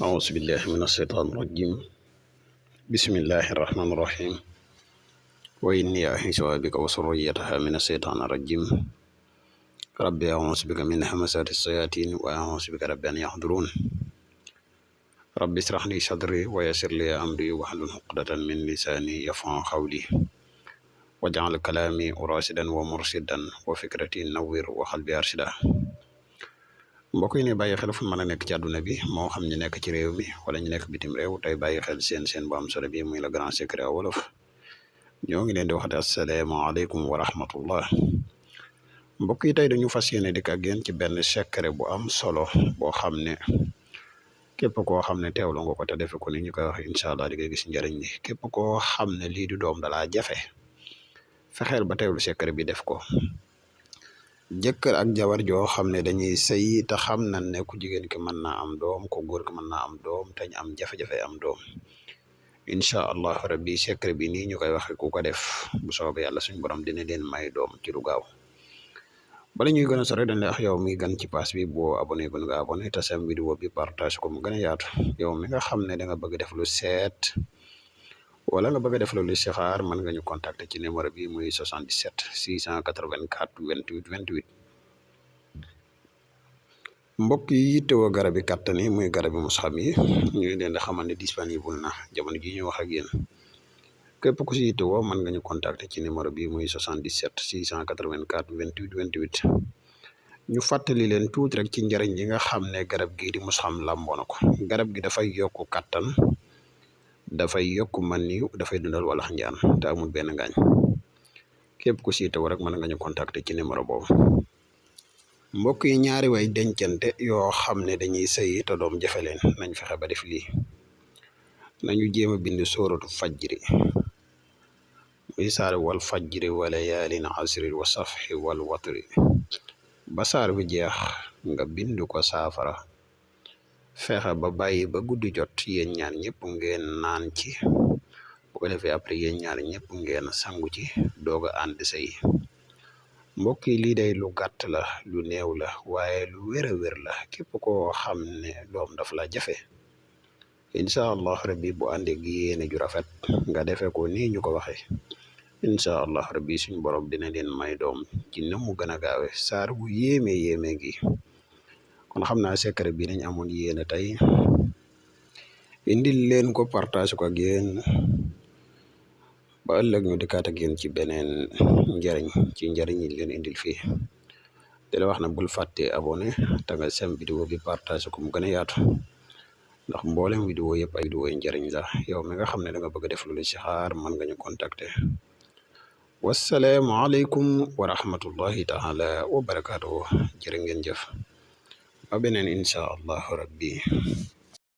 أعوذ بالله من الشيطان الرجيم بسم الله الرحمن الرحيم وإني أعيذها بك وذريتها من الشيطان الرجيم ربي أعوذ بك من همزات الشياطين وأعوذ بك رب أن يحضرون ربي اشرح لي صدري ويسر لي أمري واحلل عقدة من لساني يفقهوا قولي واجعل كلامي راشدا ومرشدا وفكرتي نوّر وقلبي أرشدا. mbokk yi ne bàyyi xel fu mën a nekk ci àdduna bi moo xam ñu nekk ci réew mi wala ñu nekk bitim réew tey bàyyi xel seen bu am solo bi muy le grand secret wolof ñoo ngi leen di waxate asalaamaaleykum wa rahmatullah. mbokk yi tey dañu fas yéene dikk ak yéen ci benn secret bu am solo boo xam ne képp koo xam ne teewlu nga ko te defe ko ni ñu koy wax incha allah di nga gis njëriñ li képp koo xam ne lii di doom dalaa jafe fexeel ba teewlu secret bi def ko. jëkkër ak jabar joo xam ne dañuy sëy te xam nañ ne ku jigéen ki mën naa am doom ku góor ki mën naa am doom te ñu am jafe-jafe am doom incha allah rabbi secret bi nii ñu koy waxe ku ko def bu soobee yàlla suñu borom dina leen may doom ci lu gaaw. bala ñuy gën a sore dañ lay wax yow mi gan ci pass bi boo abonné gun nga abonné te sam vidéo bi partage ko mu gën a yaatu yow mi nga xam ne da nga bëgg def lu seet wala nga bëgg def lu listixaar mën nga ñu contacter ci numéro bi muy 77 684 28 28. mbokk yi yittewoo garabi kàttan yi muy garabi musxam yi ñu leen di xamal ne disponible na jamono ji ñu wax ak yéen képp ku si yittewoo mën nga ñu contacter ci numéro bi muy 77 684 28 28. ñu fàttali leen tuuti rek ci njëriñ yi nga xam ne garab gii di musxam làmboo na ko. garab gi dafay yokku kàttan dafay yokk man niw dafay dundal walax njaan te amul benn ngaañ képp ku siitewu rek mën nga ñu contacter ci numéro boobu. mbokk yi ñaari way dencante yoo xam ne dañuy sëyi te doom jafe leen nañ fexe ba def lii nañu jéem a bind sóoratu fajri muy saar wal fajri wala yaalin asri wa safhi wal watri ba saar bi jeex nga bind ko saafara fexe ba bàyyi ba guddi jot yéen ñaar ñëpp ngeen naan ci bu ko defee après yéen ñaar ñëpp ngeen sangu ci doog a ànd sëy. mbokk yi lii day lu gàtt la lu néew la waaye lu wér a wér la képp koo xam ne doom daf la jafe incha allah rabbi bu àndee gi yéene ju rafet nga defee ko nii ñu ko waxee incha allah rabbi suñ borom dina leen may doom ci na mu gën a gaawe saar bu yéeme gi. kon xam naa secret bi nañ amoon yéene tey indil leen ko partage ko ak yéen ba ëllëg ñu dikkaat ak yéen ci beneen njëriñ ci njëriñ yi leen indil fii di la wax na bul fàtte abonné te nga sem vidéo bi partage ko mu gën a yaatu ndax mboolem vidéo yëpp ay vidéo yi njëriñ la yow mi nga xam ne da nga bëgg def lu ci xaar mën nga ñu contacter. wasalaamualeykum wa rahmatullahi taala wa barakaatuhu jërë ngeen jëf ba beneen incha allahu rabbi.